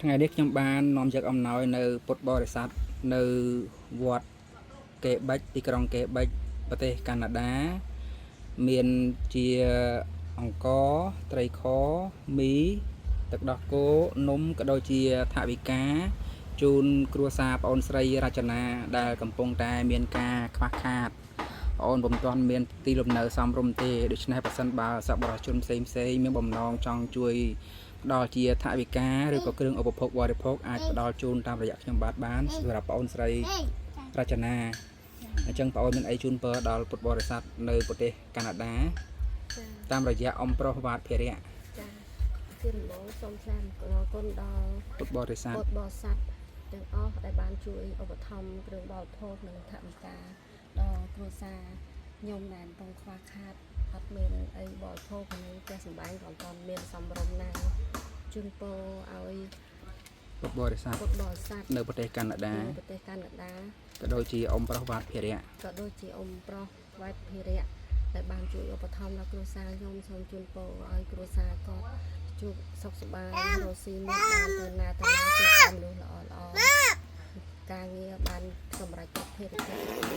ថ្ងៃនេះខ្ញុំបាននាំយកអំណោយនៅពុទ្ធបរិស័ទនៅវត្តកេបិចទីក្រុងកេបិចប្រទេសកាណាដា មានជាអង្ករត្រីខមីទឹកដោះគោនំក៏ដូចជាថវិកាជូនគ្រួសារប្អូនស្រីរចនាដែលកំពុងតែមានការខ្វះខាតប្អូនពុំទាន់មានទីលំនៅសមរម្យទេដូច្នេះប្រសិនបើសប្បុរសជនផ្សេងផ្សេងៗមានបំណងចង់ជួយផ្ដល់ជាថវិកាឬក៏គ្រឿងឧបភោគបរិភោគអាចផ្ដល់ជូនតាមរយៈខ្ញុំបាទបានសម្រាប់ប្អូនស្រីរចនាអញ្ចឹងប្អូនមានអីជូនពរដល់ពុទ្ធបរិស័ទនៅប្រទេសកាណាដា ចា តាមរយៈអំប្រុសវ៉ាតភិរៈ ចាជាដំបូងសូមថ្លែងអំណរគុណដល់ ពុទ្ធបរិស័ទ ពុទ្ធបរិស័ទទាំងអស់ដែលបានជួយឧបត្ថម្ភគ្រឿងបរិភោគនិងថវិកាដល់គ្រួសារខ្ញុំដែលកំពុងខ្វះខាតអត់មានអីបរិភោគនិងផ្ទះសម្បែងក៏អត់ទាន់មានសមរម្យណាជូនពរឲ្យ ពុទ្ធបរិស័ទ ពុទ្ធបរិស័ទ នៅប្រទេសកាណាដា នៅប្រទេសកាណាដា ក៏ដូចជាអំប្រុសវ៉ាតភិរៈ ក៏ដូចជាអ៊ំប្រុសវ៉ែតភិរៈដែលបានជួយឧបត្ថម្ភដល់គ្រួសារខ្ញុំសូមជូនពរឲ្យគ្រួសារគាត់ជួបសុខសប្បាយរស់ស៊ីមានបានទៅណាទៅណាជួបតែមនុស្សល្អល្អការងារបានសម្រេចគ្រប់ភារកិច្ច។